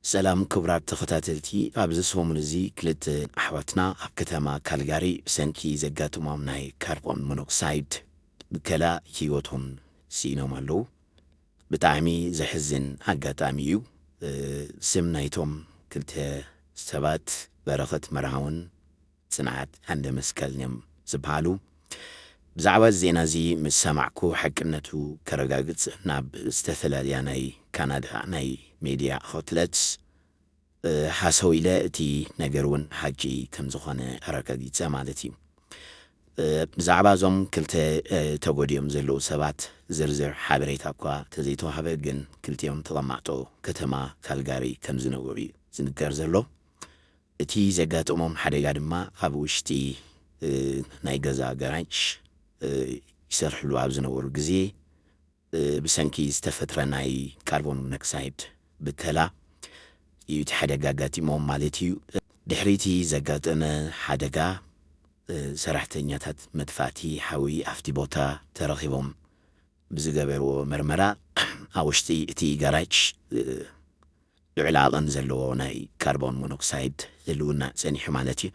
ሰላም ክቡራት ተኸታተልቲ፣ ኣብዚ ሰሙን እዚ ክልተ ኣሕዋትና ኣብ ከተማ ካልጋሪ ብሰንኪ ዘጋጥሞም ናይ ካርቦን ሞኖክሳይድ ብከላ ህይወቶም ስኢኖም ኣለዉ። ብጣዕሚ ዘሕዝን ኣጋጣሚ እዩ። እ፣ ስም ናይቶም ክልተ ሰባት በረኸት መርሃውን ጽንዓት ሃንደ መስቀልን እዮም ዝበሃሉ። ብዛዕባ እዚ ዜና እዚ ምስ ሰማዕኩ፣ ሓቅነቱ ከረጋግጽ ናብ ዝተፈላለያ ናይ ካናዳ ናይ ሜድያ ኣውትለትስ፣ እ፣ ሃሰው ኢለ፣ እቲ ነገር እውን ሓቂ ከም ዝኾነ ኣረጋጊጸ ማለት እዩ። እ፣ ብዛዕባ እዞም ክልተ፣ እ፣ ተጎዲኦም ዘለዉ ሰባት ዝርዝር ሓበሬታ እኳ ተዘይተዋህበ፣ ግን ክልቲኦም ተቐማጦ ከተማ ካልጋሪ ከም ዝነበሩ እዩ ዝንገር ዘሎ። እቲ ዘጋጠሞም ሓደጋ ድማ ኣብ ውሽጢ፣ እ፣ ናይ ገዛ ጋራጅ፣ እ፣ ይሰርሕሉ ኣብ ዝነበሩ ግዜ፣ እ፣ ብሰንኪ ዝተፈጥረ ናይ ካርቦን ሞኖክሳይድ ብከላ እዩ እቲ ሓደጋ ኣጋጢሞም ማለት እዩ። ድሕሪ እቲ ዘጋጠመ ሓደጋ፣ እ፣ ሰራሕተኛታት መጥፋእቲ ሓዊ ኣብቲ ቦታ ተረኺቦም ብዝገበርዎ መርመራ፣ ኣብ ውሽጢ እቲ ጋራጅ፣ እ፣ ልዑል ዓቐን ዘለዎ ናይ ካርቦን ሞኖክሳይድ ህልውና ጸኒሑ ማለት እዩ።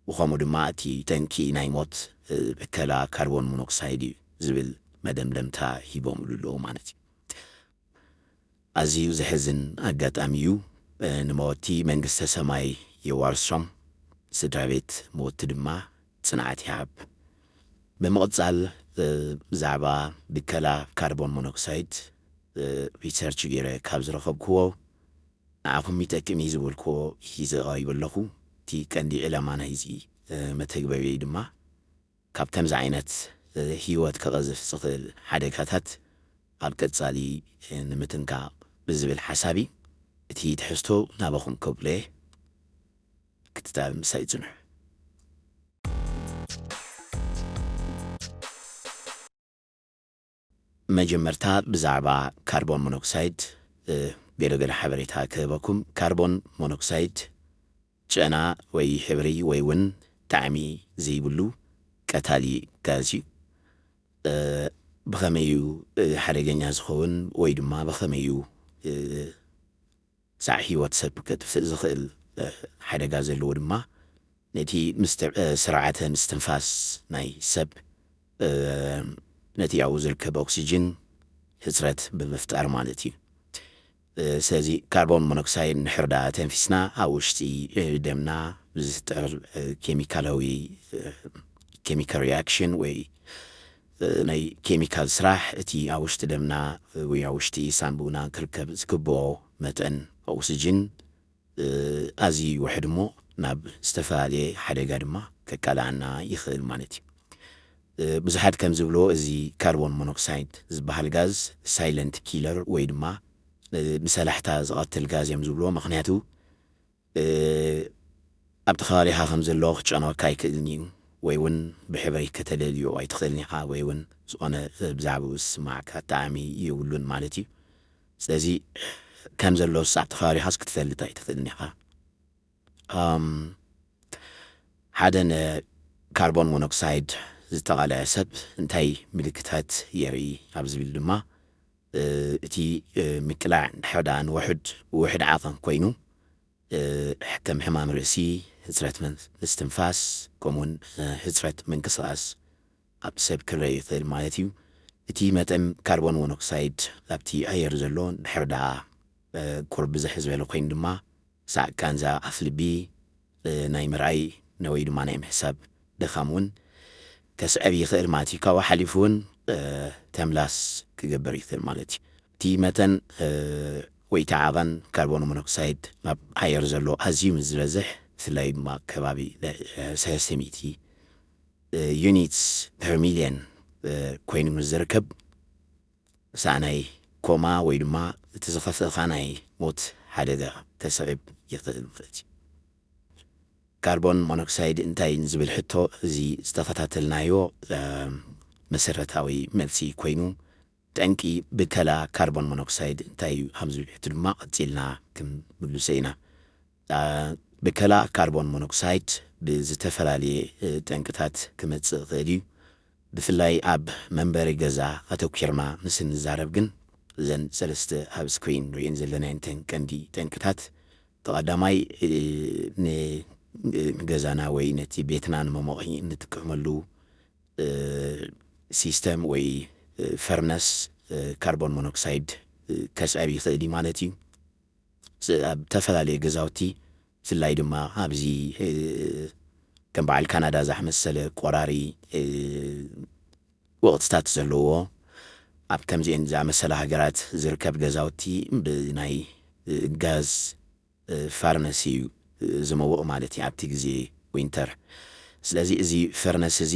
ብኸምኡ ድማ እቲ ጠንቂ ናይ ሞት፣ እ፣ ብከላ ካርቦን ሞኖክሳይድ እዩ ዝብል መደምደምታ ሂቦምሉ ኣለዉ ማለት እዩ። ኣዝዩ ዘሕዝን ኣጋጣሚ እዩ። እ፣ ንመወቲ መንግስተ ሰማይ የዋርሶም፣ ስድራ ቤት መወቲ ድማ ጽንዓት ይሃብ። ብምቕጻል፣ እ፣ ብዛዕባ ብከላ ካርቦን ሞኖክሳይድ፣ እ፣ ሪሰርች ገይረ ካብ ዝረኸብክዎ፣ ንዓኹም ይጠቅም እዩ ዝበልክዎ ሒዘ ቀሪበ ኣለኹ። እቲ ቀንዲ ዕላማ ናይዚ፣ እ፣ መተግበሪ ድማ ካብ ከምዚ ዓይነት፣ እ፣ ህይወት ክቐዝፍ ዝኽእል ሓደጋታት ኣብ ቀጻሊ፣ እ፣ ንምትንካቕ ብዝብል ሓሳብ እዩ። እቲ ትሕዝቶ ናባኹም ከብሎ እየ። ክትታል ምሳይ ጽንሑ። መጀመርታ ብዛዕባ ካርቦን ሞኖክሳይድ፣ እ፣ ገለ ገለ ሓበሬታ ክህበኩም። ካርቦን ሞኖክሳይድ ጨና ወይ ሕብሪ ወይ እውን ጣዕሚ ዘይብሉ ቀታሊ ጋዝ እዩ። እ፣ ብኸመይ እዩ፣ እ፣ ሓደገኛ ዝኸውን ወይ ድማ ብኸመይ እዩ፣ እ፣ ሳዕ ህይወት ሰብ ከጥፍእ ዝኽእል፣ እ፣ ሓደጋ ዘለዎ ድማ ነቲ ምስተ-፣ እ፣ ስርዓተ ምስትንፋስ ናይ ሰብ፣ እ፣ ነቲ ኣብኡ ዝርከብ ኦክሲጅን ሕጽረት ብምፍጣር ማለት እዩ። እ፣ ስለዚ ካርቦን ሞኖክሳይድ እንድሕር ደኣ ተንፊስና ኣብ ውሽጢ፣ እ፣ ደምና ብዝፍጠር፣ እ፣ ኬሚካላዊ፣ እ፣ ኬሚካል ሪያክሽን ወይ፣ እ፣ ናይ ኬሚካል ስራሕ እቲ ኣብ ውሽጢ ደምና፣ እ፣ ወይ ኣብ ውሽጢ ሳንቡእና ክርከብ ዝግብኦ መጠን ኦክሲጅን፣ እ፣ ኣዝዩ ይውሕድ እሞ ናብ ዝተፈላለየ ሓደጋ ድማ ከቃልዓና ይኽእል ማለት እዩ። እ፣ ብዙሓት ከም ዝብልዎ እዚ ካርቦን ሞኖክሳይድ ዝበሃል ጋዝ ሳይለንት ኪለር ወይ ድማ፣ እ፣ ብሰላሕታ ዝቐትል ጋዝ እዮም ዝብልዎ። ምኽንያቱ፣ እ፣ ኣብቲ ከባቢኻ ከም ዘሎ ክጨንወካ ኣይክእልን እዩ፣ ወይ እውን ብሕብሪ ከተለልዮ ኣይትኽእልን ኢኻ፣ ወይ እውን ዝኾነ፣ እ፣ ብዛዕባኡ ዝስማዓካ ጣዕሚ የብሉን ማለት እዩ። ስለዚ ከም ዘሎስ ኣብቲ ከባቢኻስ ክትፈልጥ ኣይትኽእልን ኢኻ። ኣም፣ ሓደ ንካርቦን ሞኖክሳይድ ዝተቓልዐ ሰብ እንታይ ምልክታት የርኢ ኣብ ዝብል ድማ፣ እ፣ እቲ፣ እ፣ ምቅላዕ እንድሕር ደኣ ንውሑድ፣ ውሑድ ዓቐን ኮይኑ፣ እ፣ ከም ሕማም ርእሲ፣ ሕጽረት መን-፣ ምስትንፋስ፣ ከምኡውን፣ እ፣ ሕጽረት ምንቅስቓስ ኣብ ሰብ ክረአ ይኽእል ማለት እዩ። እቲ መጠን ካርቦን ሞኖክሳይድ ኣብቲ ኣየር ዘሎ እንድሕር ደኣ፣ እ፣ ቁሩብ ብዝሕ ዝበለ ኮይኑ ድማ ሳዕ ቃንዛ ኣፍልቢ፣ እ፣ ናይ ምርኣይ ነ-፣ ወይ ድማ ናይ ምሕሳብ ድኻም እውን ከስዕብ ይኽእል ማለት እዩ። ካብኡ ሓሊፉ እውን፣ እ፣ ተምላስ ክገብር ይኽእል ማለት እዩ። እቲ መጠን፣ እ፣ ወይ እቲ ዓቐን ካርቦን ሞኖክሳይድ ኣብ ኣየር ዘሎ ኣዝዩ ምስ ዝበዝሕ፣ ብፍላይ ድማ ከባቢ ለ-፣ እ፣ ሰለስተ ሚእቲ፣ እ፣ ዩኒትስ ፐር ሚልዮን፣ እ፣ ኮይኑ ምስ ዝርከብ፣ ሳዕ ናይ ኮማ ወይ ድማ እቲ ዝኸፍእኻ ናይ ሞት ሓደጋ ከስዕብ ይኽእል ማለት እዩ። ካርቦን ሞኖክሳይድ እንታይ ንዝብል ሕቶ፣ እዚ ዝተኸታተልናዮ፣ እ፣ መሰረታዊ መልሲ ኮይኑ፣ ጠንቂ ብከላ ካርቦን ሞኖክሳይድ እንታይ እዩ ኣብ ዝብል ሕቶ ድማ ቀጺልና ክንምልሶ ኢና። እ፣ ብከላ ካርቦን ሞኖክሳይድ ብዝተፈላለየ፣ እ፣ ጠንቅታት ክመጽእ ይኽእል እዩ። ብፍላይ ኣብ መንበሪ ገዛ ኣተኲርና ምስ እንዛረብ ግን፣ እዘን ሰለስተ ኣብ ስክሪን ንሪኤን ዘለና እተን ቀንዲ ጠንቅታት ተቐዳማይ ንገዛና ወይ ነቲ ቤትና ንመሞቒ እንጥቀመሉ ሲስተም ወይ ፈርነስ ካርቦን ሞኖክሳይድ ከስዕብ ይኽእል እዩ ማለት እዩ። ኣብ ዝተፈላለዩ ገዛውቲ ብፍላይ ድማ ኣብዚ ከም በዓል ካናዳ ዝኣመሰለ ቆራሪ ወቕትታት ዘለዎ ኣብ ከምዚአን ዝኣመሰላ ሃገራት ዝርከብ ገዛውቲ ብናይ ጋዝ ፋርነስ እዩ ዝመውቕ ማለት እዩ ኣብቲ ግዜ ዊንተር። ስለዚ እዚ ፈርነስ እዚ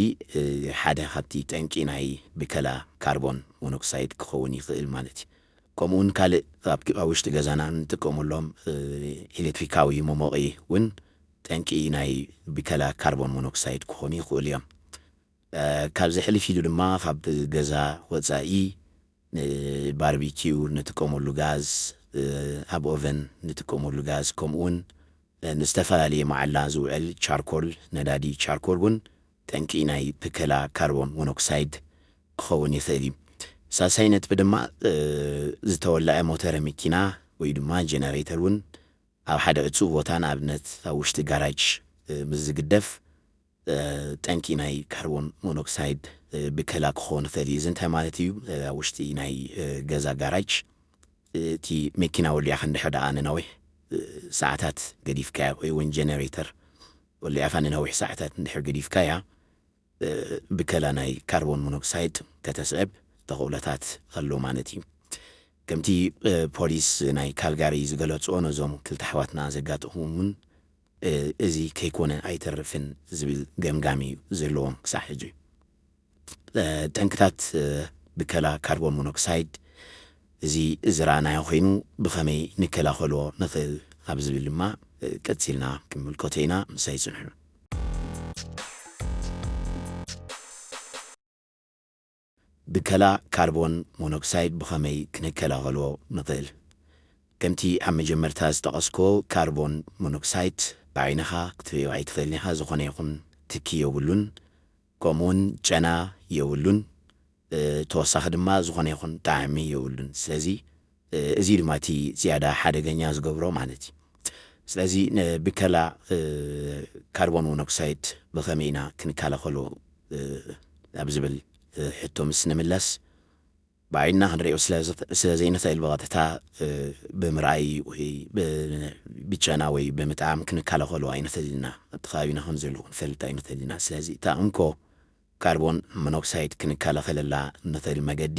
ሓደ ካብቲ ጠንቂ ናይ ብከላ ካርቦን ሞኖክሳይድ ክኸውን ይኽእል ማለት እዩ። ከምኡውን ካልእ ኣብ ውሽጢ ገዛና እንጥቀመሎም ኤሌክትሪካዊ መሞቒ እውን ጠንቂ ናይ ብከላ ካርቦን ሞኖክሳይድ ክኾኑ ይኽእሉ እዮም። ካብዚ ሕልፍ ኢሉ ድማ ካብ ገዛ ወፃኢ ንባርቢኪው ንጥቀመሉ ጋዝ፣ ኣብ ኦቨን ንጥቀመሉ ጋዝ፣ ከምኡውን ንዝተፈላለየ መዓላ ዝውዕል ቻርኮል፣ ነዳዲ ቻርኮል እውን ጠንቂ ናይ ብከላ ካርቦን ሞኖክሳይድ ክኸውን ይኽእል እዩ። ሳልሳይ ነጥቢ ድማ ዝተወለዐ ሞተረ መኪና ወይ ድማ ጀነሬተር እውን ኣብ ሓደ ዕፁብ ቦታ ንኣብነት ኣብ ውሽጢ ጋራጅ ምስ ዝግደፍ ጠንቂ ናይ ካርቦን ሞኖክሳይድ ብከላ ክኸውን ይኽእል እዩ። እዚ እንታይ ማለት እዩ? ኣብ ውሽጢ ናይ ገዛ ጋራጅ እቲ መኪና ወሊዕኻ እንድሕር ደኣ ንነዊሕ ሰዓታት ገዲፍካያ ወይ እውን ጀነሬተር ወሊዕኻ ንነዊሕ ሰዓታት እንድሕር ገዲፍካያ ብከላ ናይ ካርቦን ሞኖክሳይድ ከተስዕብ ተኽእሎታት ኣሎ ማለት እዩ። ከምቲ ፖሊስ ናይ ካልጋሪ ዝገለፅኦ ነዞም ክልተ ኣሕዋትና ዘጋጠሞም እውን እዚ ከይኮነ ኣይተርፍን ዝብል ገምጋም እዩ ዘለዎም ክሳዕ ሕጂ። ጠንክታት ብከላ ካርቦን ሞኖክሳይድ እዚ ዝረኣናዮ ኮይኑ ብኸመይ ንከላኸሎ ንኽእል ኣብ ዝብል ድማ ቀፂልና ክንምልከቶ ኢና። ምሳይ ፅንሑ። ብከላ ካርቦን ሞኖክሳይድ ብኸመይ ክንከላኸሎ ንኽእል? ከምቲ ኣብ መጀመርታ ዝጠቐስኮ ካርቦን ሞኖክሳይድ ብዓይንኻ ክትርእዮ ኣይትኽእልን ኢኻ። ዝኾነ ይኹን ትኪ የብሉን፣ ከምኡውን ጨና የብሉን። ተወሳኺ ድማ ዝኾነ ይኹን ጣዕሚ የብሉን። ስለዚ እዚ ድማ እቲ ዝያዳ ሓደገኛ ዝገብሮ ማለት እዩ። ስለዚ ብከላ ካርቦን ሞኖክሳይድ ብኸመይ ኢና ክንከላኸሎ ኣብ ዝብል ሕቶ ምስ ንምለስ ብዓይንና ክንሪኦ ስለ ዘይንኽእል ብቐጥታ ብምርኣይ ወይ ብጨና ወይ ብምጥዓም ክንከላኸሎ ኣይንኽእል ኢና። ኣብቲ ከባቢና ከም ዘሎ ክንፈልጥ ኣይንኽእል ኢና። ስለዚ እታ እንኮ ካርቦን ሞኖክሳይድ ክንከላኸለላ እንኽእል መገዲ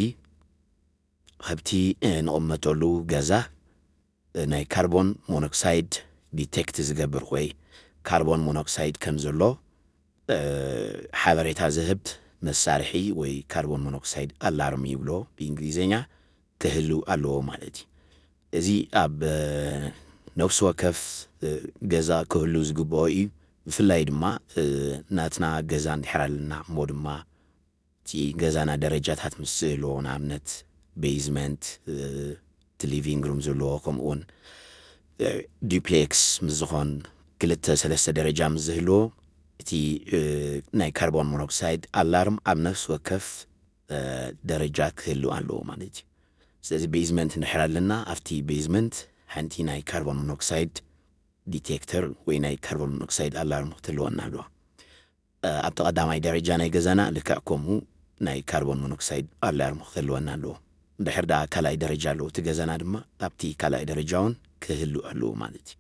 ኣብቲ ንቕመጠሉ ገዛ ናይ ካርቦን ሞኖክሳይድ ዲቴክት ዝገብር ወይ ካርቦን ሞኖክሳይድ ከም ዘሎ ሓበሬታ ዝህብ መሳርሒ ወይ ካርቦን ሞኖክሳይድ ኣላርም ይብሎ ብእንግሊዝኛ ክህሉ ኣለዎ ማለት እዩ። እዚ ኣብ ነፍሲ ወከፍ ገዛ ክህሉ ዝግብኦ እዩ። ብፍላይ ድማ ናትና ገዛ እንድሕር ኣለና እሞ ድማ እቲ ገዛና ደረጃታት ምስ ዝህልዎ ንኣብነት ቤዝመንት እቲ ሊቪንግ ሩም ዘለዎ ከምኡውን ዱፕሌክስ ምስ ዝኾን ክልተ ሰለስተ ደረጃ ምስ ዝህልዎ እቲ ናይ ካርቦን ሞኖክሳይድ ኣላርም ኣብ ነፍሲ ወከፍ ደረጃ ክህሉ ኣለዎ ማለት እዩ። ስለዚ ቤዝመንት እንድሕር ኣለና ኣብቲ ቤዝመንት ሓንቲ ናይ ካርቦን ሞኖክሳይድ ዲቴክተር ወይ ናይ ካርቦን ሞኖክሳይድ ኣላርም ክትህልወና ኣለዋ። ኣብቲ ቀዳማይ ደረጃ ናይ ገዛና ልክዕ ከምኡ ናይ ካርቦን ሞኖክሳይድ ኣላርም ክህልወና ኣለዎ። እንድሕር ደኣ ካልኣይ ደረጃ ኣለዎ እቲ ገዛና ድማ ኣብቲ ካልኣይ ደረጃ እውን ክህሉ ኣለዎ ማለት እዩ።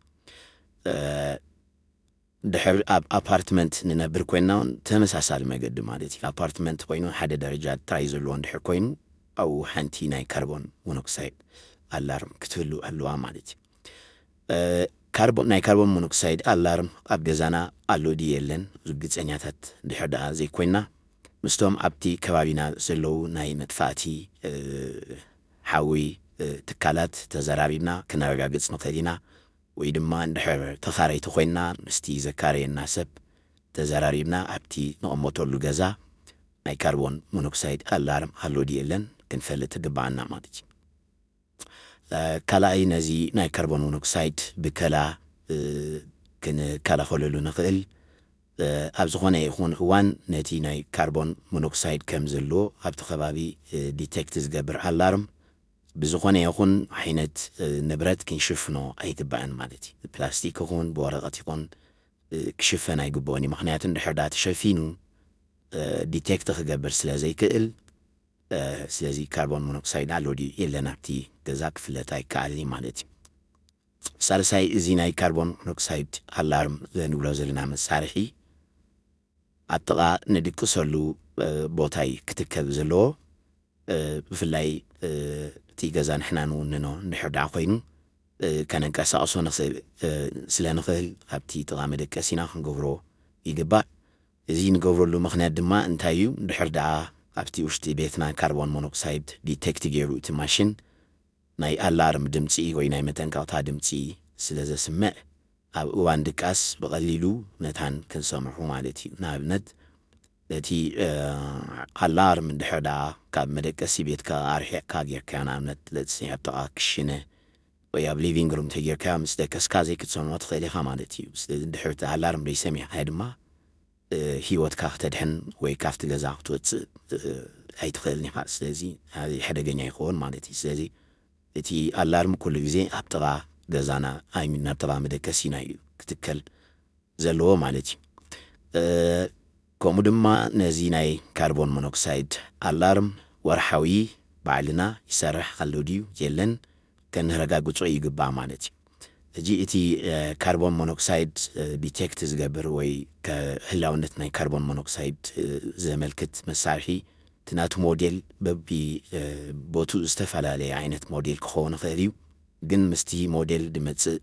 ድሕር ኣብ ኣፓርትመንት ንነብር ኮይንና እውን ተመሳሳሊ መገዲ ማለት እዩ። ኣፓርትመንት ኮይኑ ሓደ ደረጃ ጥራይ ዘለዎ እንድሕር ኮይኑ ኣብኡ ሓንቲ ናይ ካርቦን ሞኖክሳይድ ኣላርም ክትህሉ ኣለዋ ማለት እዩ። ካርቦን ናይ ካርቦን ሞኖክሳይድ ኣላርም ኣብ ገዛና ኣሎ ድዩ የለን ርግፀኛታት ድሕር ደኣ ዘይኮይና ምስቶም ኣብቲ ከባቢና ዘለዉ ናይ መጥፋእቲ ሓዊ ትካላት ተዘራሪብና ክነረጋግፅ ንኽእል ኢና። ወይ ድማ እንድሕር ተኻረይቲ ኮይንና ምስቲ ዘካረየና ሰብ ተዘራሪብና ኣብቲ ንቕመጠሉ ገዛ ናይ ካርቦን ሞኖክሳይድ ኣላርም ኣሎ ድዩ የለን ክንፈልጥ ትግብኣና ማለት እዩ። ካልኣይ ነዚ ናይ ካርቦን ሞኖክሳይድ ብከላ ክንከላኸለሉ ንኽእል ኣብ ዝኾነ ይኹን እዋን ነቲ ናይ ካርቦን ሞኖክሳይድ ከም ዘሎ ኣብቲ ከባቢ ዲቴክት ዝገብር ኣላርም ብዝኾነ ይኹን ዓይነት ንብረት ክንሽፍኖ ኣይግባእን ማለት እዩ። ፕላስቲክ ይኹን ብወረቐት ይኹን ክሽፈን ኣይግብኦን እዩ። ምኽንያቱ እንድሕር ዳ ተሸፊኑ ዲቴክት ክገብር ስለ ዘይክእል፣ ስለዚ ካርቦን ሞኖክሳይድ ኣሎ ድዩ የለን ኣብቲ ገዛ ክፍለጥ ኣይከኣልን ማለት እዩ። ሳልሳይ፣ እዚ ናይ ካርቦን ሞኖክሳይድ ኣላርም ንብሎ ዘለና መሳርሒ ኣብ ጥቓ ንድቅሰሉ ቦታ እዩ ክትከል ዘለዎ። ብፍላይ እቲ ገዛ ንሕና ንውንኖ እንድሕር ደኣ ኮይኑ ከነንቀሳቕሶ ንኽእል ስለ ንኽእል ኣብቲ ጥቓ መደቀሲና ክንገብሮ ይግባእ። እዚ ንገብረሉ ምኽንያት ድማ እንታይ እዩ? እንድሕር ደኣ ኣብቲ ውሽጢ ቤትና ካርቦን ሞኖክሳይድ ዲቴክት ገይሩ እቲ ማሽን ናይ ኣላርም ድምፂ ወይ ናይ መጠንቀቕታ ድምፂ ስለ ዘስምዕ ኣብ እዋን ድቃስ ብቐሊሉ መታን ክንሰምዑ ማለት እዩ። ንኣብነት እቲ ኣላርም እንድሕር ደኣ ካብ መደቀሲ ቤትካ ኣርሒቕካ ጌርካዮ፣ ንኣብነት ለትሲ ኣብ ጥቓ ክሽነ ወይ ኣብ ሊቪንግ ሩም ተጌርካዮ ምስ ደቀስካ ዘይክትሰምዖ ትኽእል ኢኻ ማለት እዩ። ስለዚ እንድሕር እቲ ኣላርም ዘይሰሚዕካዮ ድማ ህይወትካ ክተድሕን ወይ ካብቲ ገዛ ክትወፅእ ኣይትኽእልን ኢኻ። ስለዚ ሓደገኛ ይኸውን ማለት እዩ። ስለዚ እቲ ኣላርም ኩሉ ግዜ ኣብ ጥቓ ገዛና ኣይሚን ናብ ጥቓ መደቀሲና እዩ ክትከል ዘለዎ ማለት እዩ። ከምኡ ድማ ነዚ ናይ ካርቦን ሞኖክሳይድ ኣላርም ወርሓዊ ባዕልና ይሰርሕ ኣሎ ድዩ የለን ከነረጋግጾ ይግባእ ማለት እዩ። ሕጂ እቲ ካርቦን ሞኖክሳይድ ዲቴክት ዝገብር ወይ ህላውነት ናይ ካርቦን ሞኖክሳይድ ዘመልክት መሳርሒ እቲ ናቱ ሞዴል በቢ ቦቱ ዝተፈላለየ ዓይነት ሞዴል ክኸውን ይኽእል እዩ። ግን ምስቲ ሞዴል ድመጽእ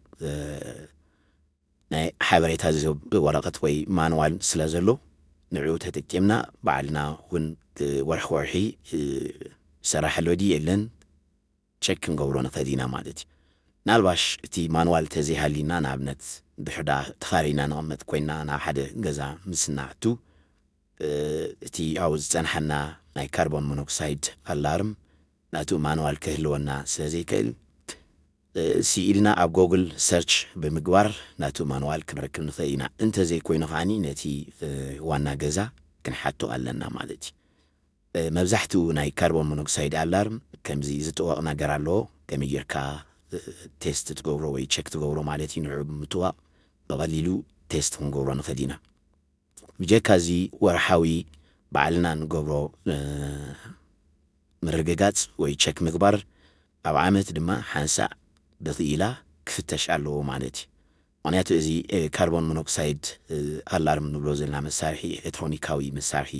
ናይ ሓበሬታ ዝህብ ወረቐት ወይ ማንዋል ስለ ዘሎ ንዕኡ ተጠቂምና ባዕልና እውን ወርሒ ወርሒ ይሰራሐሎ ድዩ የለን ቸክ ክንገብሮ ንኽእል ኢና ማለት እዩ። ናልባሽ እቲ ማንዋል ተዘይሃሊና ንኣብነት ድሕዳ ተኻሪና ንቕመጥ ኮይና ናብ ሓደ ገዛ ምስ እናኣቱ እቲ ኣብኡ ዝጸንሓና ናይ ካርቦን ሞኖክሳይድ ኣላርም ናቱ ማንዋል ክህልወና ስለ ዘይክእል ስኢልና ኣብ ጎግል ሰርች ብምግባር ናቱ ማንዋል ክንረክብ ንኽእል ኢና። እንተዘይኮይኑ ከዓኒ ነቲ ዋና ገዛ ክንሓቶ ኣለና ማለት እዩ። መብዛሕትኡ ናይ ካርቦን ሞኖክሳይድ ኣላርም ከምዚ ዝጥወቕ ነገር ኣለዎ። ከመይ ጌርካ ቴስት ትገብሮ ወይ ቸክ ትገብሮ ማለት እዩ። ንዕኡ ብምጥዋቕ ብቐሊሉ ቴስት ክንገብሮ ንኽእል ኢና። ብጀካ እዚ ወርሓዊ ባዕልና ንገብሮ ምርግጋጽ ወይ ቸክ ምግባር ኣብ ዓመት ድማ ሓንሳእ ብኽኢላ ክፍተሽ ኣለዎ ማለት እዩ። ምኽንያቱ እዚ ካርቦን ሞኖክሳይድ ኣላርም ንብሎ ዘለና መሳርሒ ኤሌክትሮኒካዊ መሳርሒ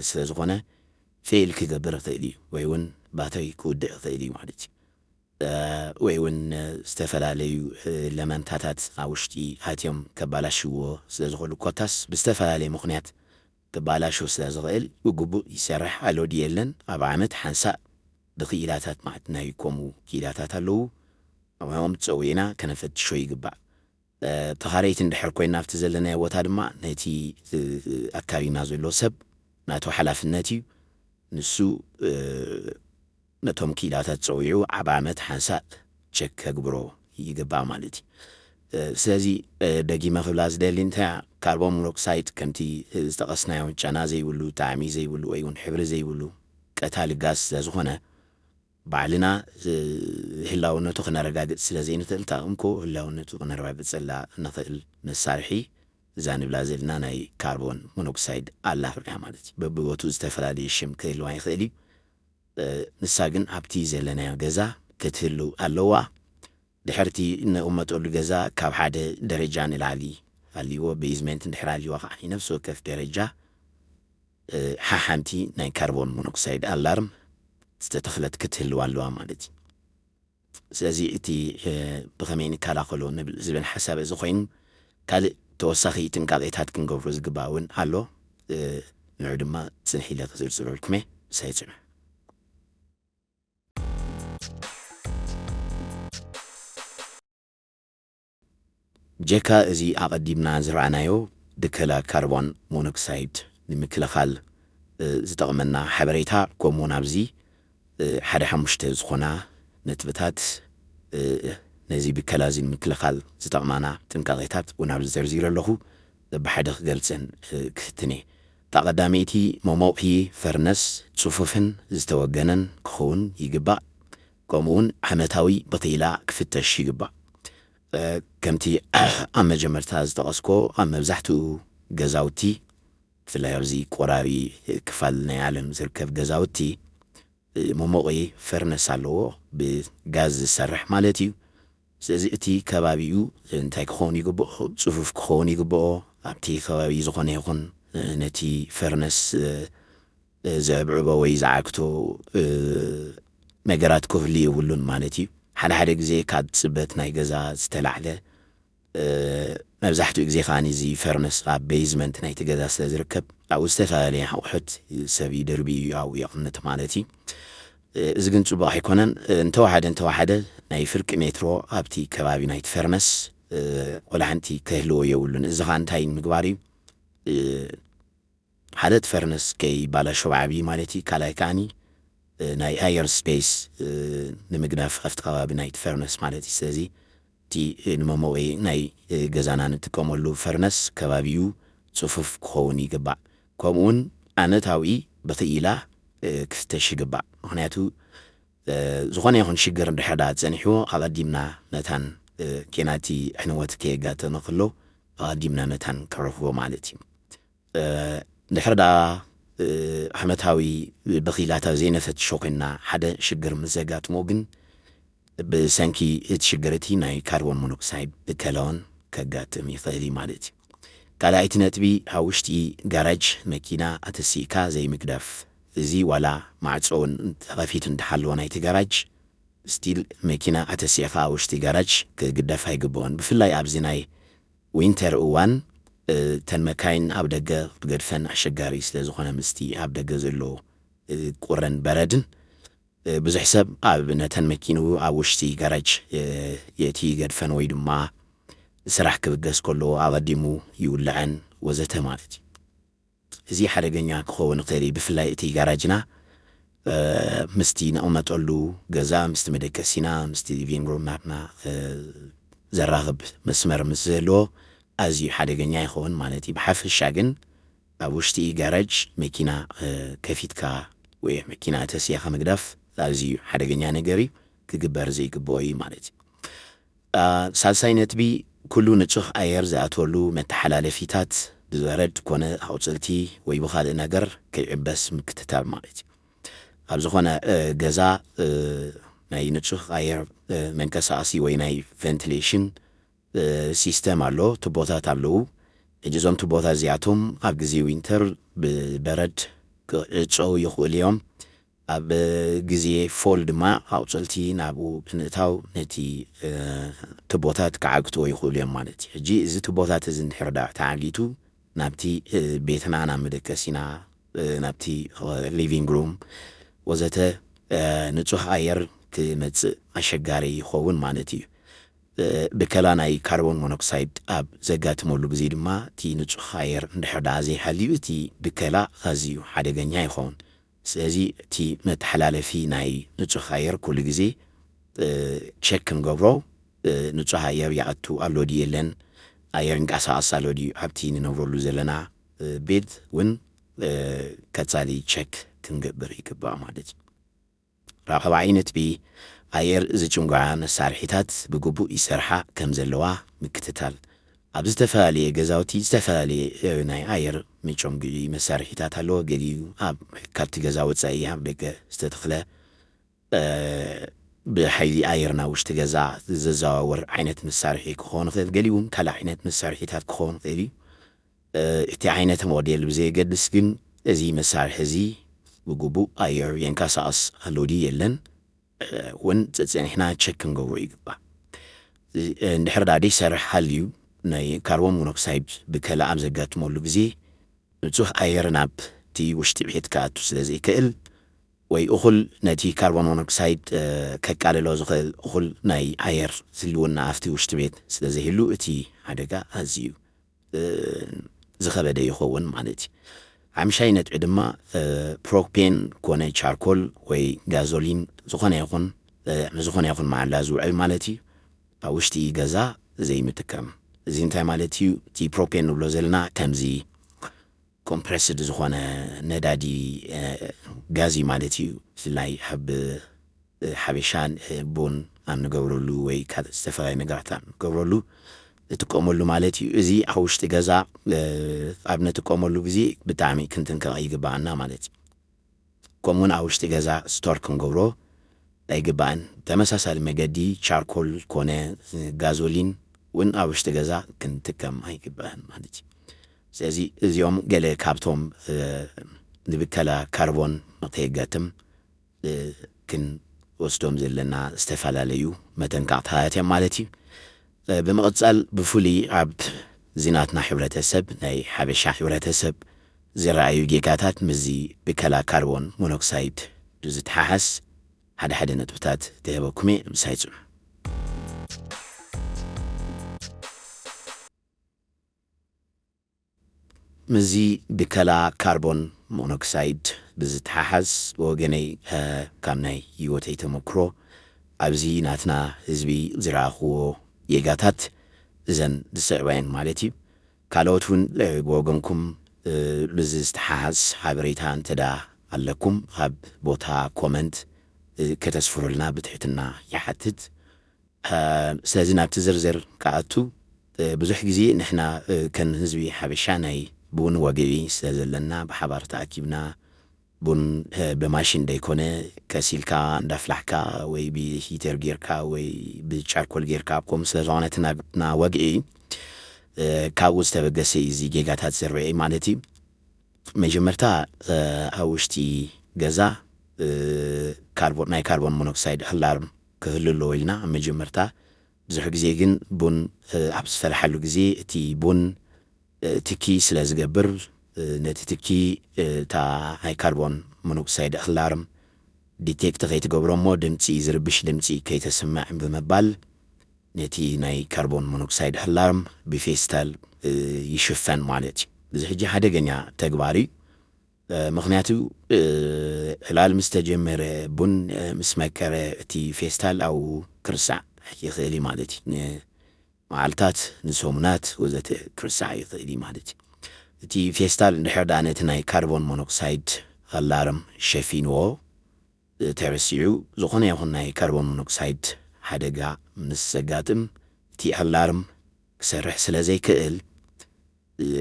ስለ ዝኾነ ፌል ክገብር ይኽእል እዩ ወይ እውን ባትሪ ክውድእ ይኽእል እዩ ማለት እዩ። ወይ እውን ዝተፈላለዩ ለመንታታት ኣብ ውሽጢ ኣትዮም ከባላሽዎ ስለ ዝኽእሉ ኮታስ ብዝተፈላለየ ምኽንያት ክባላሾ ስለ ዝኽእል ብግቡእ ይሰርሕ ኣሎ ድዩ የለን ኣብ ዓመት ሓንሳእ ብክኢላታት ማለት ናይ ከምኡ ክኢላታት ኣለዉ ኣብኦም ፀዊዕና ከነፈትሾ ይግባእ። ተኻረይቲ እንድሕር ኮይና ኣብቲ ዘለናዮ ቦታ ድማ ነቲ ኣካቢና ዘሎ ሰብ ናቱ ሓላፍነት እዩ። ንሱ ነቶም ክኢላታት ፀዊዑ ኣብ ዓመት ሓንሳእ ቸክ ከግብሮ ይግባእ ማለት እዩ። ስለዚ ደጊመ ክብላ ዝደሊ እንታይ ካርቦን ሞኖክሳይድ ከምቲ ዝጠቐስናዮ ጨና ዘይብሉ ጣዕሚ ዘይብሉ ወይ እውን ሕብሪ ዘይብሉ ቀታሊ ጋዝ ስለ ዝኾነ ባዕልና ህላውነቱ ክነረጋግጽ ስለ ዘይንኽእል እታ እንኮ ህላውነቱ ክነረጋግጸላ እንኽእል መሳርሒ እዛ ንብላ ዘለና ናይ ካርቦን ሞኖክሳይድ ኣላርም እያ ማለት እዩ። በብቦትኡ ዝተፈላለየ ሽም ክህልዋ ይኽእል እዩ። ንሳ ግን ኣብቲ ዘለናዮ ገዛ ክትህሉ ኣለዋ። ድሕርቲ እንቕመጠሉ ገዛ ካብ ሓደ ደረጃ ንላዕሊ ኣልዎ ቤዝመንት እንድሕር ኣልዋ ከዓ ነፍሲ ወከፍ ደረጃ ሓሓንቲ ናይ ካርቦን ሞኖክሳይድ ኣላርም ዝተተኽለት ክትህልው ኣለዋ ማለት እዩ። ስለዚ እቲ ብኸመይ ንከላኸሎ ዝብል ሓሳብ እዚ ኮይኑ ካልእ ተወሳኺ ጥንቃቄታት ክንገብሮ ዝግባእ እውን ኣሎ። ንዑ ድማ ፅንሕ ኢለ ክዝርዝረልኩመ ምሳይ ፅንሑ። ጀካ እዚ ኣቐዲምና ዝረኣናዮ ብከላ ካርቦን ሞኖክሳይድ ንምክልኻል ዝጠቕመና ሓበሬታ ከምኡ እውን ኣብዚ ሓደ ሓሙሽተ ዝኾና ነጥብታት ነዚ ብከላ እዚ ንምክልኻል ዝጠቕማና ጥንቃቄታት እውን ኣብዚ ዘርዚረ ኣለኹ። በብሓደ ክገልፀን ክፍትን እየ። እታ ቀዳመይቲ መሞቒ ፈርነስ ፅፉፍን ዝተወገነን ክኸውን ይግባእ። ከምኡ እውን ዓመታዊ ብኽኢላ ክፍተሽ ይግባእ። ከምቲ ኣብ መጀመርታ ዝጠቐስኮ ኣብ መብዛሕትኡ ገዛውቲ ብፍላይ ኣብዚ ቆራቢ ክፋል ናይ ዓለም ዝርከብ ገዛውቲ መሞቒ ፈርነስ ኣለዎ፣ ብጋዝ ዝሰርሕ ማለት እዩ። ስለዚ እቲ ከባቢኡ እንታይ ክኸውን ይግብኦ? ጽፉፍ ክኸውን ይግብኦ። ኣብቲ ከባቢ ዝኾነ ይኹን ነቲ ፈርነስ ዘዕብዕቦ ወይ ዝዓግቶ ነገራት ክህሉ የብሉን ማለት እዩ። ሓደ ሓደ ግዜ ካብ ጽበት ናይ ገዛ ዝተላዕለ መብዛሕትኡ ግዜ ከኣ እዚ ፈርነስ ኣብ ቤዝመንት ናይቲ ገዛ ስለ ዝርከብ ኣብኡ ዝተፈላለየ ኣቑሑት ሰብ ይድርቢ እዩ ኣብኡ የቕምጥ ማለት እዩ። እዚ ግን ጽቡቕ ኣይኮነን። እንተወሓደ እንተወሓደ ናይ ፍርቂ ሜትሮ ኣብቲ ከባቢ ናይቲ ፈርነስ ወላ ሓንቲ ክህልዎ የብሉን። እዚ ኸኣ እንታይ ምግባር እዩ? ሓደ እቲ ፈርነስ ከይባላሾ ብዓብዪ ማለት እዩ። ካልኣይ ከኣኒ ናይ ኣየር ስፔስ ንምግዳፍ ኣብቲ ከባቢ ናይቲ ፈርነስ ማለት እዩ። ስለዚ እቲ ንመሞቒ ናይ ገዛና ንጥቀመሉ ፈርነስ ከባቢኡ ጽፉፍ ክኸውን ይግባእ። ከምኡ እውን ኣነታዊ ብኽኢላ ክፍተሽ ይግባእ። ምኽንያቱ ዝኾነ ይኹን ሽግር እንድሕር ደኣ ጸኒሕዎ ኣቐዲምና መታን ኬናቲ ዕንወት ከየጋጠመ ከሎ ኣቐዲምና መታን ከዕርፍዎ ማለት እዩ። እንድሕር ደኣ ዓመታዊ ብኺላታት ዘይነፈትሾ ኮይንና ሓደ ሽግር ምስ ዘጋጥሞ ግን ብሰንኪ እቲ ሽግር እቲ ናይ ካርቦን ሞኖክሳይድ ብከላውን ከጋጥም ይኽእል እዩ ማለት እዩ። ካልኣይቲ ነጥቢ ኣብ ውሽጢ ጋራጅ መኪና ኣተሲእካ ዘይምግዳፍ። እዚ ዋላ ማዕጾ እውን ተኸፊቱ እንተሃለወ ናይቲ ጋራጅ ስቲል መኪና ኣተሲእኻ ኣብ ውሽጢ ጋራጅ ክግደፍ ኣይግብኦን። ብፍላይ ኣብዚ ናይ ዊንተር እዋን እተን መካይን ኣብ ደገ ክትገድፈን ኣሸጋሪ ስለ ዝኾነ ምስቲ ኣብ ደገ ዘሎ ቁርን በረድን ብዙሕ ሰብ ኣብ ነተን መኪንኡ ኣብ ውሽጢ ጋራጅ የእቲ ይገድፈን ወይ ድማ ስራሕ ክብገስ ከሎ ኣቐዲሙ ይውልዐን ወዘተ ማለት እዩ። እዚ ሓደገኛ ክኸውን ይኽእል እዩ። ብፍላይ እቲ ጋራጅና ምስቲ ነቕመጠሉ ገዛ፣ ምስቲ መደቀሲና፣ ምስቲ ሊቪንግ ሩም ናትና ዘራኽብ መስመር ምስ ዘልዎ ኣዝዩ ሓደገኛ ይኸውን ማለት እዩ። ብሓፈሻ ግን ኣብ ውሽጢ ጋራጅ መኪና ከፊትካ ወይ መኪና ተሲእኻ ምግዳፍ ኣዝዩ ሓደገኛ ነገር እዩ፣ ክግበር ዘይግብኦ እዩ ማለት እዩ። ሳልሳይ ነጥቢ፣ ኩሉ ንጹህ ኣየር ዝኣትወሉ መተሓላለፊታት ብበረድ ኮነ ኣቑጽልቲ ወይ ብኻልእ ነገር ከይዕበስ ምክትታል ማለት እዩ። ኣብ ዝኾነ ገዛ ናይ ንጹህ ኣየር መንቀሳቐሲ ወይ ናይ ቨንቲሌሽን ሲስተም ኣሎ፣ ቱቦታት ኣለዉ። ሕጂ እዞም ቱቦታት እዚኣቶም ኣብ ግዜ ዊንተር ብበረድ ክዕጸዉ ይኽእሉ እዮም። ኣብ ግዜ ፎል ድማ ኣቑጽልቲ ናብኡ ብምእታው ነቲ ቱቦታት ክዓግትዎ ይኽእሉ እዮም ማለት እዩ። ሕጂ እዚ ቱቦታት እዚ እንድሕር ደኣ ተዓጊቱ ናብቲ ቤትና፣ ናብ መደቀሲና፣ ናብቲ ሊቪንግ ሩም ወዘተ ንጹህ ኣየር ክመጽእ ኣሸጋሪ ይኸውን ማለት እዩ። ብከላ ናይ ካርቦን ሞኖክሳይድ ኣብ ዘጋጥመሉ ግዜ ድማ እቲ ንጹህ ኣየር እንድሕር ደኣ ዘይሃልዩ እቲ ብከላ ኣዝዩ ሓደገኛ ይኸውን። ስለዚ እቲ መተሓላለፊ ናይ ንጹህ ኣየር ኩሉ ግዜ ቸክ ክንገብሮ፣ ንጹህ ኣየር ይኣቱ ኣሎ ድዩ የለን፣ ኣየር ይንቀሳቐስ ኣሎ ድዩ ኣብቲ ንነብረሉ ዘለና ቤት እውን ቀጻሊ ቸክ ክንገብር ይግባእ ማለት እዩ። ራብዓይ ነጥቢ፣ ኣየር ዝጭንጓዓ መሳርሒታት ብግቡእ ይሰርሓ ከም ዘለዋ ምክትታል። ኣብ ዝተፈላለየ ገዛውቲ ዝተፈላለየ ናይ ኣየር መጨንጉዒ መሳርሒታት ኣለዎ። ገሊኡ ኣብ ካብቲ ገዛ ወጻኢ ኣብ ደገ ዝተተኽለ ብሓይሊ ኣየር ናብ ውሽጢ ገዛ ዘዘዋውር ዓይነት መሳርሒ ክኸውን ይኽእል። ገሊኡ እውን ካልእ ዓይነት መሳርሒታት ክኸውን ይኽእል እዩ። እቲ ዓይነት ሞዴል ብዘየገድስ ግን እዚ መሳርሒ እዚ ብግቡእ ኣየር የንቀሳቐስ ኣሎ ድዩ የለን እውን ጸጸኒሕና ቸክ ክንገብሮ ይግባእ። እንድሕር ደኣ ደይሰርሕ ሃልዩ ናይ ካርቦን ሞኖክሳይድ ብከላ ኣብ ዘጋጥመሉ ግዜ ንጹህ ኣየር ናብቲ ውሽጢ ቤት ክኣቱ ስለ ዘይክእል ወይ እኹል ነቲ ካርቦን ሞኖክሳይድ ከቃልሎ ዝኽእል እኹል ናይ ኣየር ህልውና ኣብቲ ውሽጢ ቤት ስለ ዘይህሉ እቲ ሓደጋ ኣዝዩ ዝኸበደ ይኸውን ማለት እዩ። ሓምሻይ ነጥቢ ድማ ፕሮፔን ኮነ ቻርኮል ወይ ጋዞሊን ዝኾነ ይኹን ዝኾነ ይኹን መዓላ ዝውዕል ማለት እዩ ኣብ ውሽጢ ገዛ ዘይምጥቃም። እዚ እንታይ ማለት እዩ? እቲ ፕሮፔን ንብሎ ዘለና ከምዚ ኮምፕረስድ ዝኾነ ነዳዲ ጋዝ እዩ ማለት እዩ። ብፍላይ ኣብ ሓበሻን ቡን ኣብ ንገብረሉ ወይ ካልእ ዝተፈላለዩ ነገራት ኣብ ንገብረሉ ንጥቀመሉ ማለት እዩ። እዚ ኣብ ውሽጢ ገዛ ኣብ ንጥቀመሉ ግዜ ብጣዕሚ ክንጥንቀቕ ይግባኣና ማለት እዩ። ከምኡውን ኣብ ውሽጢ ገዛ ስቶር ክንገብሮ ኣይግባእን። ተመሳሳሊ መገዲ ቻርኮል ኮነ ጋዞሊን እውን ኣብ ውሽጢ ገዛ ክንጥቀም ኣይግባእን ማለት እዩ። ስለዚ እዚኦም ገለ ካብቶም ንብከላ ካርቦን ንከየጋጥም ክንወስዶም ዘለና ዝተፈላለዩ መጠንቀቕታታት እዮም ማለት እዩ። ብምቕጻል ብፍሉይ ኣብ ዝናትና ሕብረተሰብ ናይ ሓበሻ ሕብረተሰብ ዝረኣዩ ጌጋታት ምስዚ ብከላ ካርቦን ሞኖክሳይድ ብዝተሓሓዝ ሓደ ሓደ ነጥብታት ክህበኩም እየ። ምሳይ ጽኑ። ምስዚ ብከላ ካርቦን ሞኖክሳይድ ብዝተሓሓዝ ብወገነይ ካብ ናይ ህይወተይ ተመክሮ ኣብዚ ናትና ህዝቢ ዝረኣኽዎ ጌጋታት እዘን ዝስዕባ እየን ማለት እዩ። ካልኦት እውን ብወገንኩም ምስዚ ዝተሓሓዝ ሓበሬታ እንተዳ ኣለኩም ኣብ ቦታ ኮመንት ከተስፍሩልና ብትሕትና ይሓትት። ስለዚ ናብቲ ዝርዝር ክኣቱ ብዙሕ ግዜ ንሕና ከም ህዝቢ ሓበሻ ናይ ቡን ወግዒ ስለ ዘለና ብሓባር ተኣኪብና ቡን ብማሽን ደይኮነ ከሲልካ እንዳፍላሕካ ወይ ብሂተር ጌርካ ወይ ብቻርኮል ጌርካ ከምኡ ስለ ዝኾነ እቲ ናትና ወግዒ ካብኡ ዝተበገሰ እዩ እዚ ጌጋታት ዝርአ ማለት እዩ። መጀመርታ ኣብ ውሽጢ ገዛ ካርቦን ናይ ካርቦን ሞኖክሳይድ ኣላርም ክህሉ ኣለዎ ኢልና ኣብ መጀመርታ። ብዙሕ ግዜ ግን ቡን ኣብ ዝፈላሓሉ ግዜ እቲ ቡን ትኪ ስለ ዝገብር ነቲ ትኪ እታ ናይ ካርቦን ሞኖክሳይድ ኣላርም ዲቴክት ከይትገብሮ እሞ ድምፂ ዝርብሽ ድምፂ ከይተስምዕ ብምባል ነቲ ናይ ካርቦን ሞኖክሳይድ ኣላርም ብፌስታል ይሽፈን ማለት እዩ። እዚ ሕጂ ሓደገኛ ተግባር እዩ። ምኽንያቱ ዕላል ምስ ተጀመረ ቡን ምስ መከረ እቲ ፌስታል ኣብኡ ክርስዕ ይኽእል እዩ ማለት እዩ። ንመዓልታት ንሰሙናት ወዘተ ክርስዕ ይኽእል እዩ ማለት እዩ። እቲ ፌስታል እንድሕር ደኣ ነቲ ናይ ካርቦን ሞኖክሳይድ ኣላርም ሸፊንዎ ተረሲዑ ዝኾነ ይኹን ናይ ካርቦን ሞኖክሳይድ ሓደጋ ምስ ዘጋጥም እቲ ኣላርም ክሰርሕ ስለ ዘይክእል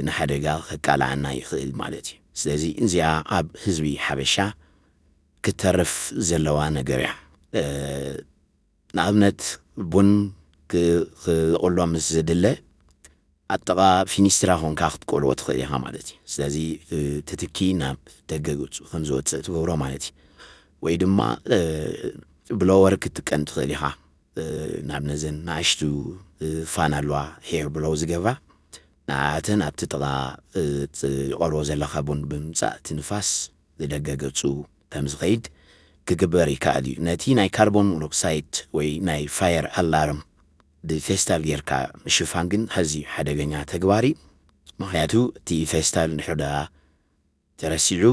ንሓደጋ ከቃልዓና ይኽእል ማለት እዩ። ስለዚ እዚኣ ኣብ ህዝቢ ሓበሻ ክትተርፍ ዘለዋ ነገር እያ። ንኣብነት ቡን ክቕሎ ምስ ዝድለ ኣብ ጥቓ ፊኒስትራ ኮንካ ክትቆልዎ ትኽእል ኢኻ ማለት እዩ። ስለዚ ትትኪ ናብ ደገ ገጹ ከም ዝወፅእ ትገብሮ ማለት እዩ። ወይ ድማ ብሎወር ክትጥቀም ትኽእል ኢኻ። ናብ ነዘን ንኣሽቱ ፋን ኣለዋ ሄር ብሎው ዝገብራ ንኣተን ኣብቲ ጥቓ ዝቆልዎ ዘለኻ ቡን ብምምፃእ እቲ ንፋስ ንደገ ገጹ ከም ዝኸይድ ክግበር ይከኣል እዩ። ነቲ ናይ ካርቦን ሞኖክሳይድ ወይ ናይ ፋየር ኣላርም ብፌስታል ጌርካ ምሽፋን ግን ኣዝዩ ሓደገኛ ተግባር እዩ። ምኽንያቱ እቲ ፌስታል እንድሕር ደኣ ተረሲዑ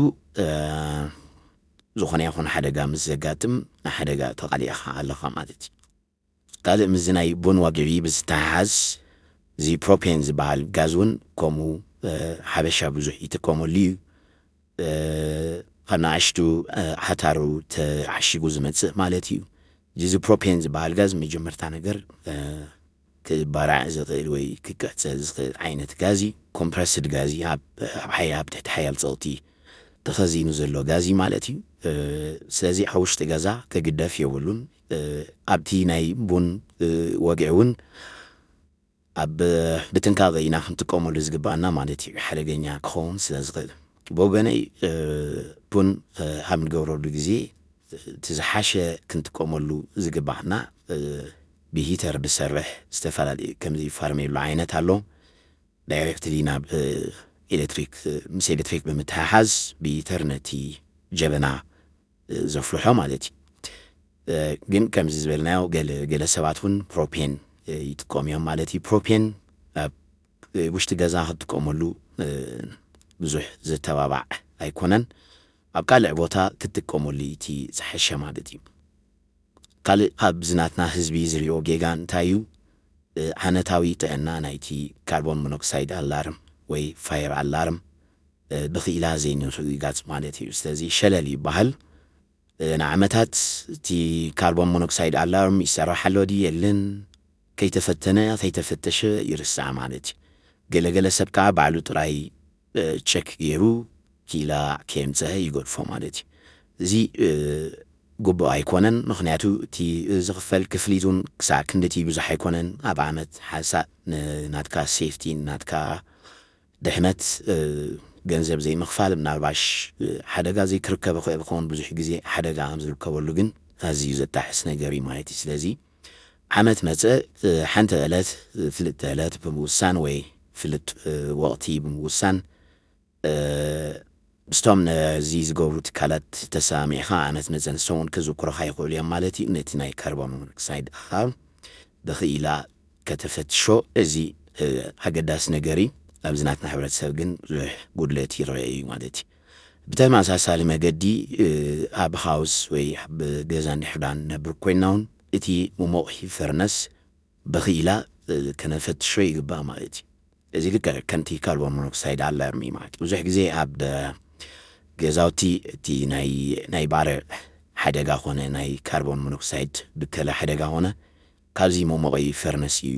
ዝኾነ ይኹን ሓደጋ ምስ ዘጋጥም ንሓደጋ ተቓሊዕኻ ኣለኻ ማለት እዩ። ካልእ ምስዚ ናይ ቡን ወግዒ ብዝተሓሓዝ እዚ ፕሮፔን ዝበሃል ጋዝ እውን ከምኡ ሓበሻ ብዙሕ ይጥቀመሉ እዩ። ካብ ንኣሽቱ ሓታሩ ተዓሺጉ ዝመጽእ ማለት እዩ። እዚ ፕሮፔን ዝበሃል ጋዝ መጀመርታ ነገር ክባራዕ ዝኽእል ወይ ክቅሕጸ ዝኽእል ዓይነት ጋዝ እዩ። ኮምፕረስድ ጋዝ እዩ። ኣብ ኣብ ሓያ ኣብ ትሕቲ ሓያል ጸቕጢ ተኸዚኑ ዘሎ ጋዝ እዩ ማለት እዩ። ስለዚ ኣብ ውሽጢ ገዛ ክግደፍ የብሉን። ኣብቲ ናይ ቡን ወግዒ እውን ኣብ ብጥንቃቐ ኢና ክንጥቀመሉ ዝግባኣና ማለት እዩ። ሓደገኛ ክኸውን ስለ ዝኽእል ብወገነይ ቡን ኣብ ንገብረሉ ግዜ እቲ ዝሓሸ ክንጥቀመሉ ዝግባኣና ብሂተር ዝሰርሕ ዝተፈላለዩ ከምዚ ፋርሜሎ ዓይነት ኣሎ። ዳይሬክትሊ ናብ ኤሌክትሪክ ምስ ኤሌክትሪክ ብምትሕሓዝ ብሂተር ነቲ ጀበና ዘፍልሖ ማለት እዩ። ግን ከምዚ ዝበልናዮ ገለ ሰባት እውን ፕሮፔን ይጥቀሙ እዮም ማለት እዩ። ፕሮፔን ኣብ ውሽጢ ገዛ ክትጥቀመሉ ብዙሕ ዝተባባዕ ኣይኮነን። ኣብ ካልእ ቦታ ክትጥቀመሉ እቲ ዝሓሸ ማለት እዩ። ካልእ ኣብዚ ናትና ህዝቢ ዝሪኦ ጌጋ እንታይ እዩ? ዓነታዊ ጥዕና ናይቲ ካርቦን ሞኖክሳይድ ኣላርም ወይ ፋየር ኣላርም ብኽኢላ ዘይንርግጋፅ ማለት እዩ። ስለዚ ሸለል ይበሃል። ንዓመታት እቲ ካርቦን ሞኖክሳይድ ኣላርም ይሰራሕ ኣሎ ድዩ የለን፣ ከይተፈተነ ከይተፈተሸ ይርሳዕ ማለት እዩ። ገለገለ ሰብ ከዓ ባዕሉ ጥራይ ቸክ ገይሩ ኪላ ከየምፀሀ ይገድፎ ማለት እዩ። እዚ ግቡእ ኣይኮነን። ምክንያቱ እቲ ዝኽፈል ክፍሊት እውን ክሳዕ ክንድቲ ብዙሕ ኣይኮነን። ኣብ ዓመት ሓንሳእ ንናትካ ሴፍቲ፣ ናትካ ድሕነት ገንዘብ ዘይምኽፋል፣ ምናልባሽ ሓደጋ ዘይክርከብ ይኽእል ክኸውን። ብዙሕ ግዜ ሓደጋ ከም ዝርከበሉ ግን ኣዝዩ ዘጣሕስ ነገር እዩ ማለት እዩ። ስለዚ ዓመት መፀ ሓንቲ ዕለት፣ ፍልጥቲ ዕለት ብምውሳን ወይ ፍልጥ ወቕቲ ብምውሳን ምስቶም ነዚ ዝገብሩ ትካላት ተሰማሚዕካ ዓመት መፀ ንሶም እውን ክዝክሩኻ ይኽእሉ እዮም ማለት እዩ። ነቲ ናይ ካርቦን ሞኖክሳይድ ኣኻል ብኽኢላ ከተፈትሾ እዚ ኣገዳሲ ነገር እዩ። ኣብዚ ናትና ሕብረተሰብ ግን ብዙሕ ጉድለት ይረአ እዩ ማለት እዩ። ብተመሳሳሊ መገዲ ኣብ ሃውስ ወይ ኣብ ገዛ እንድሕር ዳ ንነብር ኮይንና እውን እቲ መሞቒ ፈርነስ ብኽኢላ ከነፈትሾ ይግባእ ማለት እዩ። እዚ ልክዕ ከምቲ ካርቦን ሞኖክሳይድ ኣላርሚ ማለት ብዙሕ ግዜ ኣብ ገዛውቲ እቲ ናይ ባርዕ ሓደጋ ኾነ ናይ ካርቦን ሞኖክሳይድ ብከላ ሓደጋ ኾነ ካብዚ መሞቐይ ፈርነስ እዩ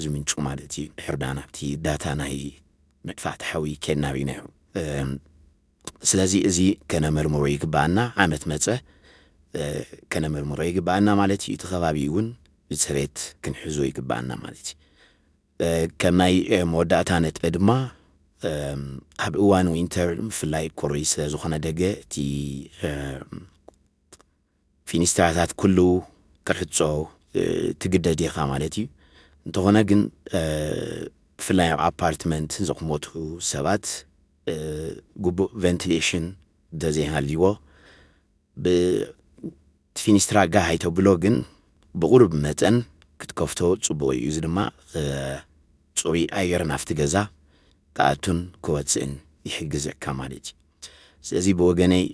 ዝምንጩ ማለት እዩ። ድሕር ዳ ናብቲ ዳታ ናይ መጥፋእቲ ሓዊ ከናቢና እዩ። ስለዚ እዚ ከነመርምሮ ይግባኣና። ዓመት መፀ ከነመርምሮ ይግባኣና ማለት እዩ። እቲ ከባቢ እውን ብፅሬት ክንሕዞ ይግባኣና ማለት እዩ። ከም ናይ መወዳእታ ነጥበ ድማ ኣብ እዋን ዊንተር ብፍላይ ቁሪ ስለ ዝኾነ ደገ እቲ ፊኒስትራታት ኩሉ ክሕጾ ትግደድ ኢኻ ማለት እዩ። እንተኾነ ግን ብፍላይ ኣብ ኣፓርትመንት ዝቕመጡ ሰባት ግቡእ ቨንቲሌሽን እንተዘይሃልይዎ ብፊኒስትራ ጋህ ኣይተብሎ፣ ግን ብቑሩብ መጠን ክትከፍቶ ጽቡቕ እዩ። እዚ ድማ ጽሩይ ኣየር ናብቲ ገዛ ክኣቱን ክወጽእን ይሕግዘካ ማለት እዩ። ስለዚ ብወገነይ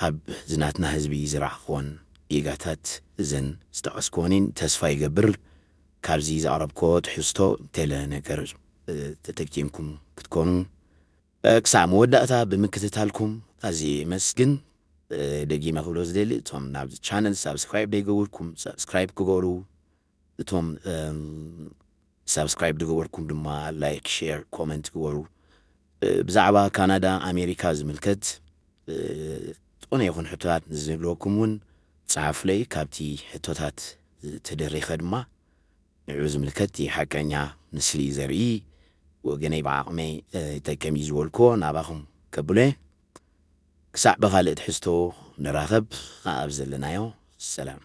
ኣብ ዝናትና ህዝቢ ዝረኣኽዎን ጌጋታት እዘን ዝጠቐስክወንን ተስፋ ይገብር። ካብዚ ዘቕረብክዎ ትሕዝቶ ገለ ነገር ተጠቂምኩም ክትኮኑ ክሳዕ መወዳእታ ብምክትታልኩም ኣዝየ የመስግን። ደጊመ ክብሎ ዝደሊ እቶም ናብዚ ቻነል ሳብስክራይብ ዘይገበርኩም ሳብስክራይብ ክገሩ፣ እቶም ሳብስክራይብ ዝገበርኩም ድማ ላይክ፣ ሼር፣ ኮመንት ግበሩ። ብዛዕባ ካናዳ ኣሜሪካ ዝምልከት ዝኾነ ይኹን ሕቶታት ንዝህልወኩም እውን ጸሓፉለይ። ካብቲ ሕቶታት ተደሪኸ ድማ ንዕኡ ዝምልከት እቲ ሓቀኛ ምስሊ ዘርኢ ወገነይ ብዓቕመይ ይጠቀም እዩ ዝበልክዎ ናባኹም ከብሎ እየ። ክሳዕ ብኻልእ ትሕዝቶ ንራኸብ ኣብ ዘለናዮ ሰላም።